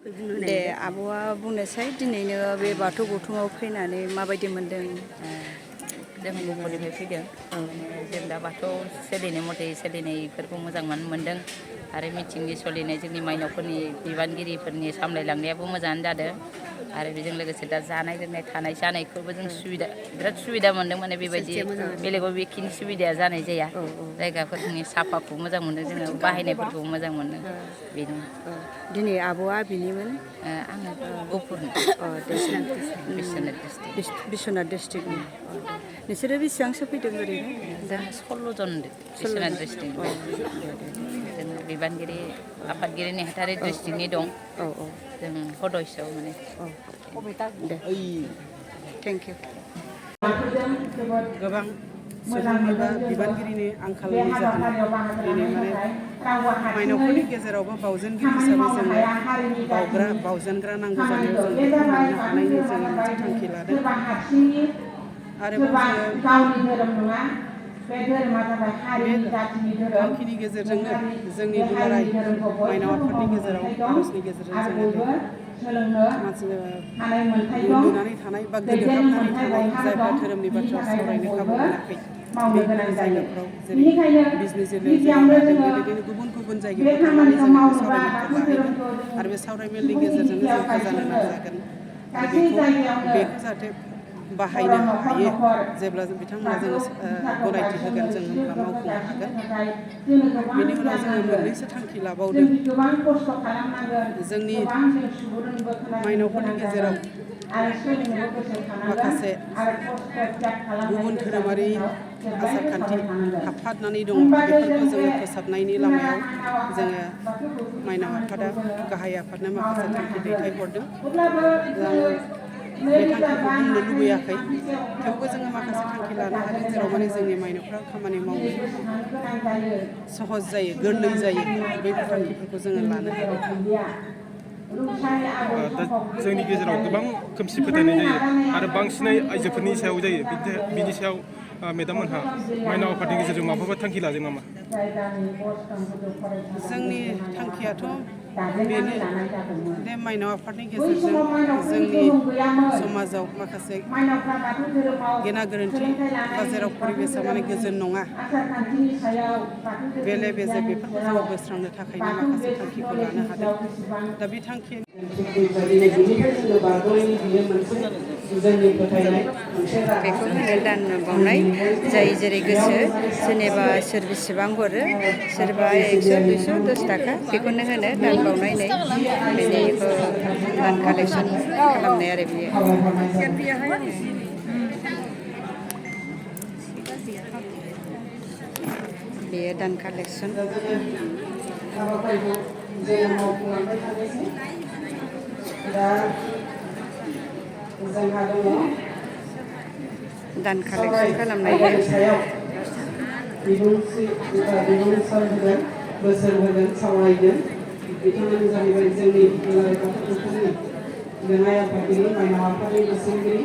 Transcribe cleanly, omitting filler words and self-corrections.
दे आब'आ बुंनोसै दिनैनो बे बाथौ गौथुमाव फैनानै माबायदि मोनदों? जों गुबुननिफ्राय फैदों जों दा बाथौ सोलिनाय मथे सोलिनायफोरखौ मोजां मोनदों आरो मिथिंनि सोलिनाय जोंनि माइनावफोरनि बिबानगिरिफोरनि सामलायलांनायाबो मोजाङानो जादों आरो बेजों लोगोसे दा जानाय लोंनाय थानाय जानायखौबो जों बिराद सुबिदा मोनदों माने बेबायदि बेलेगाव बेखिनि सुबिदाया जानाय जाया जायगाफोरनि साफाखौ मोजां मोनो जोङो बाहायनायफोरखौ मोजां मोनो बेनो दिनै आब'आ बिनिमोन आङो गफुरनि बिश्वनाथ डिस्ट्रिक्टनि नोंसोरो बेसेबांसो फैदों ओरैनो? दा 16 जन बिश्वनाथ डिस्ट्रिक्टनि जों बिबानगिरि आफादगिरि नेहाथारि डिस्ट्रिक्टनि दं जों सदस्यआव माने दे थेंक इउ गोबां सुबुंनि बा बिबानगिरिनि आंखालनि जाहोनाव दिनै माने माइनावफोरनि गेजेरावबो बावजेनगिरि हिसाबै जोङो बावजेनग्रा नांगौ जानायाव जों बेखौ मोननो हानायनि जोङो मोनसे थांखि लादों आरोबाव जोङो बे थांखिनि गेजेरजोंनो जोंनि दुलाराय माइनाव आफादनि गेजेराव आर'जनि गेजेरजों जोङो उन्दुनानै थानाय बा गोदोहाबनानै थानाय जायफ्रा धोरोमनि बाथ्रा सावरायनो खाबु मोनाखै बेफोर जायगाफ्राव जेरै बिजनि जिल्लायाव जोङो लादों बेबायदिनो गुबुन गुबुन जायगाफ्राव थांनानै जोङो बे सावरायमेलखौ लाहैगोन आरो बे सावरायमेलनि गेजेरजोंनो जों फोजानो नाजागोन आरो बेखौ जाहाथे बाहायनो हायो जेब्ला बिथांमोना जोङो गनायथि होगोन जों होनब्ला मावफुंनो हागोन बेनि उनाव जोङो मोननैसो थांखि लाबावदों जोंनि माइनावफोरनि गेजेराव माखासे गुबुन धोरोमारि आसार खान्थि हाबफानानै दङ बेफोरखौ जोङो फोसाबनायनि लामायाव जोङो माइनाव आफादा गाहाय आफादनो माखासे थांखि दैथायहरदों आङो बे थांखिखौ बुंनो लुबैयाखै थेवबो जोङो माखासे थांखि लानो हादों जेराव माने जोंनि माइनावफ्रा खामानि मावनो सहस जायो गोरलै जायो बैफोर थांखिफोरखौ जोङो लानो हादों दा जोंनि गेजेराव गोबां खोमसि फोथायनाय जायो आरो बांसिनै आइजोफोरनि सायाव जायो बिनि सायाव मेडाममोनहा माइनाव आफादनि गेजेरजों माबाफोर थांखि लादों नामा? जोंनि थांखियाथ' बेनो बे माइनाव आफादनि गेजेरजों जोंनि समाजाव माखासे गेना गोरोन्थि बा जेराव परिबेसा माने गोजोन नङा बेले बेजे बेफोरखौ जोङो बोस्रांनो थाखायनो माखासे थांखिखौ लानो हादों दा बे थांखि बेखौ होनो दान बावनाय जाय जेरै गोसो सोरनिबा सोर बेसेबां हरो सोरबा 100 200 10 थाखा बेखौनो होनो दान बावनाय नै बेनिखौ दान कालेक्सन खालामनाय आरो बियो बेयो दान कालेक्सन दान कालेक्सन खालामनाय बोसोर होगोन सावरायगोन बिथांमोन जाहैबाय जोंनि दुलाराय बाथौ गौथुमनि लेङाइ आफादगिरि माइनाव आफादनि बोसोनगिरि